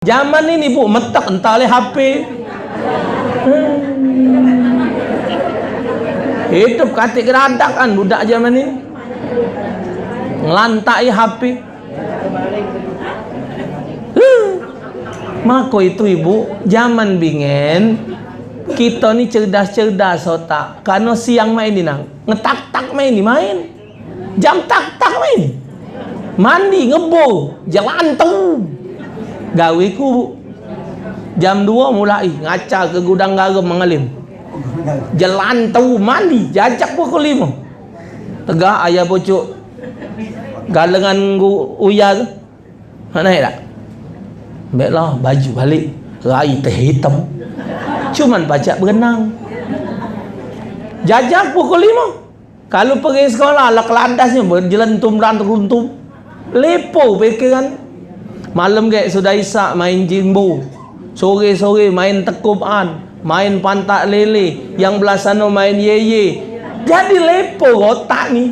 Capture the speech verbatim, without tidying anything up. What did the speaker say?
Zaman ini, Bu, metek entah oleh H P. Hidup katik geradak kan budak zaman ini. Ngelantak H P. Huh. Mako itu, Ibu, zaman bingen, kito ni cerdas-cerdas otak. Karno siang main ni nang, ngetak-tak main ni main. Jam tak-tak main. Mandi, ngebo, jelantu. Gaweku, Bu. Jam duo mulai ngaca ke gudang garam Mang Alim. Jelantu mandi, jajak pukul limo. Tegak ayah pucuk galengan gu-, uya tu. Nak naik tak? Ambek lah, baju balik. Rai teh hitam. Cuman pacak berenang. Jajak pukul limo. Kalu pergi sekolah, lah kelandasnyo berjelentum dan teruntum. Lepo pikiran. Malam gek sudah isak main jimbo. Sore-sore main tekuban, main pantak lele, yang belah sano main yeye. Jadi lepo otak ni.